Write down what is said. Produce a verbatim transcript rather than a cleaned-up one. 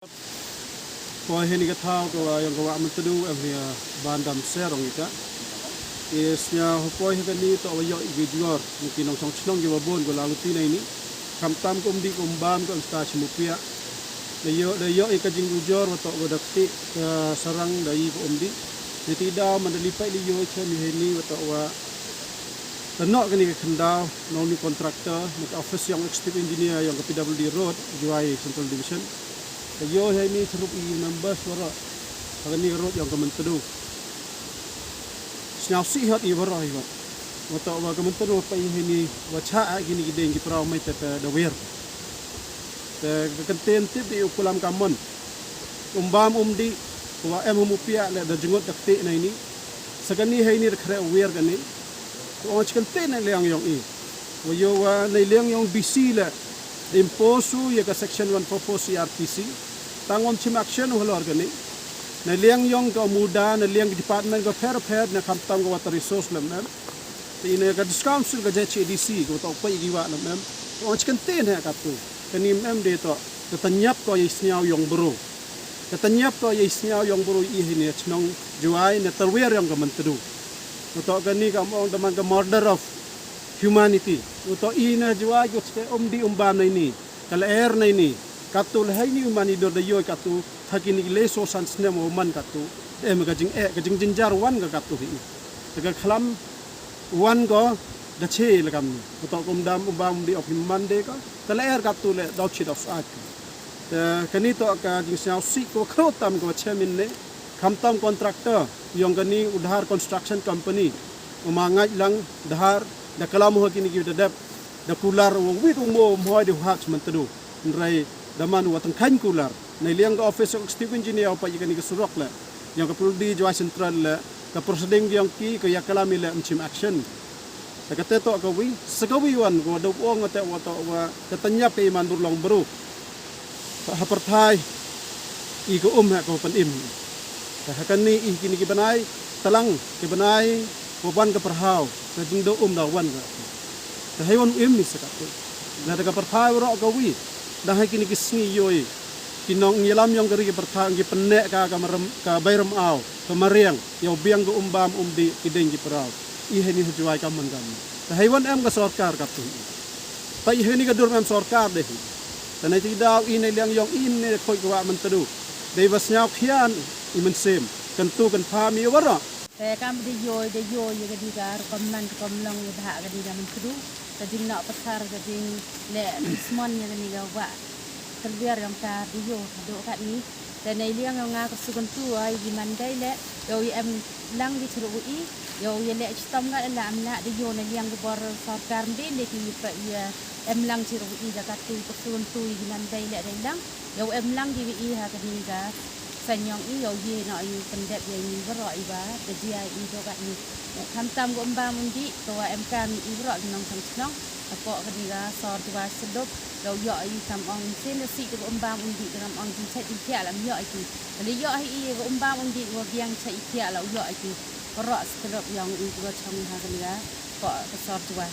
Poi heini ka thaw ka wa yong ka wah Myntdu em hi, ah, ban dam ser ong ita. I sñiaw ha poi ha kani toh wa yoh i ki jor, ni ki nongchong chnong ki wa bun ko la luti na ini. Khamtam ka umdih ka umbam ka umsta chimupiah. Da yoh, da yoh i ka jingujor wa toh wa da kti ka sarang da i ka umdih. Ni ti daw man da li pai li yoh i chem i heini wa toh wa da noh kani ka khyndaw, nong ni contractor, ni ka office yong executive engineer yong ka P W D Road, Jowai Central Division. Ka yoh heini chirup i members waroh. Ha kani ka road yong ka Myntdu. Sñiaw sih hot i waroh i wat. Wa toh wa ka Myntdu wa pai heini wa chah a kini ki deng ki praw mai te te da wer. Te ka kynten tip di u kulam ka mon. Umbam umdih, wa em hum u piah le da jngut da kti na ini. Sa kani heini da khreh wer kani. Ko ong chi kynten na liang yong i. Wa yoh wa na liang yong D C le. Da impose u ya ka section one four four C R P C. Tang wam chim action u halor kani. Na liang yong ka MUDA, na liang ka department ka pher pher na khamtam ka water resource lem em. Te ina ka district council ka J H A D C, ko toh pai ki wa lem em. Ko ong chi kynten ha katu. Kani em de toh. Ka tanyap ko ya i sñiaw yong bru. Ka tanyap ko ya i sñiaw yong bru i heini chnong Jowai na terwer yong ka Myntdu. Ko toh kani ka ong da man ka murder of humanity. Ko toh i na Jowai ko chke umdih umbam na ini. Ka la er na ini. Katu le heini u mani dor da yoh i katu. Tha kini ki le so san snem wa man katu. Em ka jing eh, ka jingjynjar wan ka katu hi. Te ka khlam wan ko da che le kam ni. Ko toh ka umdam umbam di of human de ka. Te la er katu le daw chi daw sah. Te kani toh ka jingsñiaw sih ko khro tam ko chairman ne. Khamtam contractor yong kani u Dhar Construction Company. U ma ngait lang Dhar da klam ha kini ki da dep. Da kular wa wit u mo mhoi de hak Myntdu. Nrai da man wa tang khain kular. Na liang ka office of executive engineer pa ya kani ka surok le. Yong ka P W D Jowai Central le. Ka proceeding yong ki ka ya klam i le mchim action. Te ka te toh ka wi, sa ka wi wan ko da ong te wa toh wa ka tanyap ka iman bru long bru. Ha pyrthai i ka um ha ka pan im. Te ha kani i kini ki bnai talang ki bnai wa wan ka pyrhaw ka jingdo um da wan ka. Te hei wan im ni sa ka tu. Na da ka pyrthai wa ro ka wi. Da hei kini ki sngi yoh i. Ki nong yalam yong ka ri ka pyrthai ki pynne ka ka maram ka bai ram au. Ka mariang, yow biang ka umbam umdih, ki deng ki praw. I heini ha Jowai ka man ka man. Te hei wan em ka sorkar katu. Pa i heini ka dur em sorkar de hi. Te nei ti daw i nei liang yong i nei khoi ka wah Myntdu. Dei wa sñiaw khian i mynsiem. Kyntu kynpham i waroh. Te kam de yoh, de yoh ya ka di ka rukom man rukom long ya bha ka di ka Myntdu. Ka jingnoh pathar ka jingleh smon ya kani ka wah. Ka lwiar yong ka da yoh hadooh katni. Te nei liang yong nga ka sukyntu o i ki man dei le, yow ya em lang ki chirup i, yow ya leh chitom ka la em la da yoh nei liang ka bor sorkar mdei le ki pa ya em lang chirup i da katu ka sukyntu i ki man dei le dei lang, yow em lang ki wi i ha kani ka saiñ yong i, yow ye noh i pyndep ya i ni waroh i wa, da jia i dooh katni. Khamtam ka umbam umdih, ka wa em kam i waroh ki nongchong chnong. Hapoh kani ka sor Jowai Syllup, yow yoh i kam ong sien da sih ka umbam umdih ka kam ong jingchait jingkhiah lam yoh i ki. Ka le yoh i ka umbam umdih ka wa biang chait i khiah la u yoh i ki. Waroh Syllup yong i ka wa chong ha kani ka poh ka sor Jowai.